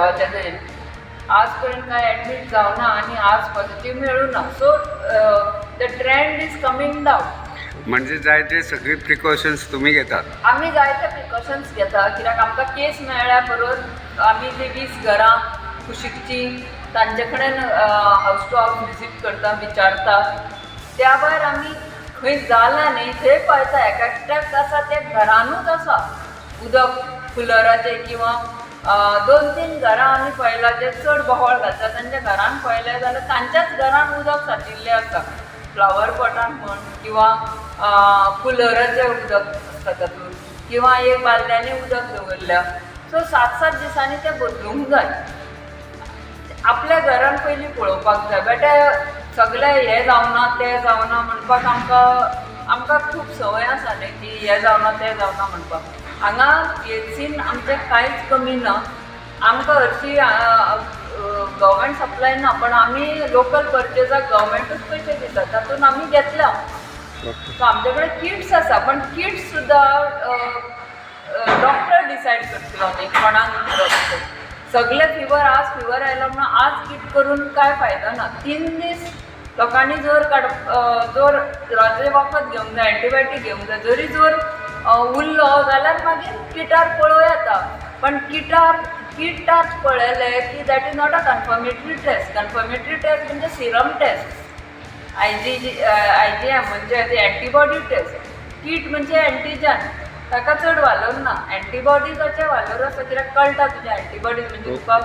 देवाच्या दयेन आज पर्यंत काय ॲडमीट जावना आनी आज पॉझिटीव मेळूं ना. So the trend is coming down. म्हणजे जाय ते सगळी प्रिकॉशन्स तुम्ही घेतात. आमी जायते प्रिकॉशन्स घेता, कित्याक आमकां केस मेळ्ळ्या बरोबर आमी जी 20 घरां कुशीकची तांचे कडेन हावस टू हावस विजीट करता, विचारता. त्या भायर आमी खंय जालां न्ही थंय पळयता. एक एकट्याक आसा ते घरानूच आसा उदक कुलराचें किंवा दोन तीन घरां आमी पळयलां जे चड बोवाळ घालता तांच्या घरान पळयलें जाल्यार तांच्याच घरान उदक सांचिल्लें आसा, फ्लावर पॉटान म्हण किंवा कुलराचें उदक आसता तातूंत किंवा एक बालद्यांनी उदक दवरल्या. सो 7-7 दिसांनी तें बदलूंक जाय. आपल्या घरान पयलीं पळोवपाक जाय. बेटे सगळें हें जावना तें जावना म्हणपाक आमकां आमकां खूब संवय आसा न्ही की हें जावना तें जावना म्हणपाक. हांगा पीएचसीन आमचें कांयच कमी ना. आमकां हरशीं गव्हर्मेंट सप्लाय ना, पण आमी लोकल परचेजाक गव्हर्मेंटूच पयशे दिता, तातूंत आमी घेतल्या. सो आमचे कडेन किट्स आसा, पण किट्स सुद्दां डॉक्टर डिसायड करतलो न्ही कोणाक दिवप ते. सगळे फिवर, आज फिवर आयलो म्हणून आज किट करून काय फायदो ना. 3 दीस लोकांनी जोर काड जोर जोराचें वखद घेवंक जाय, एंटीबायोटीक घेवंक जाय. जरी जोर उरलो जाल्यार मागीर किटार पळोवं येता, पण किटार किटाक पळयलें की that is not a confirmatory test. Confirmatory test म्हणजे सिरम टेस्ट, आयजीजी, आयजीएम म्हणजे ते एंटीबॉडी टेस्ट. कीट म्हणजे एंटीजन, ताका चड वालोर ना. एंटीबॉडीजाचे वालोर आसा, कित्याक कळटा तुज्या एंटीबॉडीज म्हणजे तुका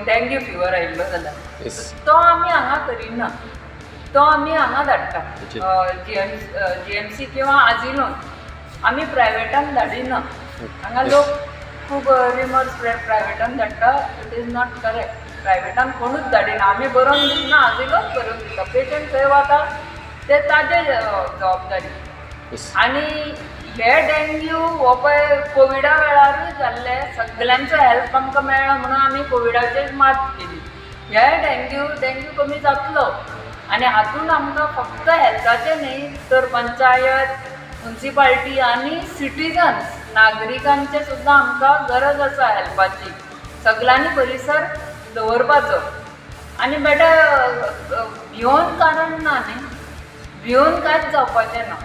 डेंग्यू फिवर आयिल्लो जाल्यार. तो आमी हांगा करिना, तो आमी हांगा धाडटा जीएमसी किंवा आजिलोन. आमी प्रायवेटान धाडिना. हांगा लोक खूब रुमर्स प्रायवेटान धाडटा. It is not correct. प्रायवेटान कोणूच धाडिना. आमी बरोवन दितना आजिलोच बरोवन दिता. पेशंट खंय वता ते ताजे जबाबदारी. आनी हे डेंग्यू हो पळय कोविडा वेळारूय जाल्ले, सगल्यांचो हेल्प आमकां मेळ्ळो म्हणून आमी कोविडाचेर मात केली. हे डेंग्यू, डेंग्यू कमी जातलो आनी हातून आमकां फक्त हेल्थाचें न्ही तर पंचायत, मुन्सिपाल्टी आनी सिटीजन्स, नागरिकांचे सुद्दां आमकां गरज आसा हेल्पाची. सगल्यांनी परिसर दवरपाचो आनी बेटे भियोन कारण ना न्ही, भियोन कांयच जावपाचें ना.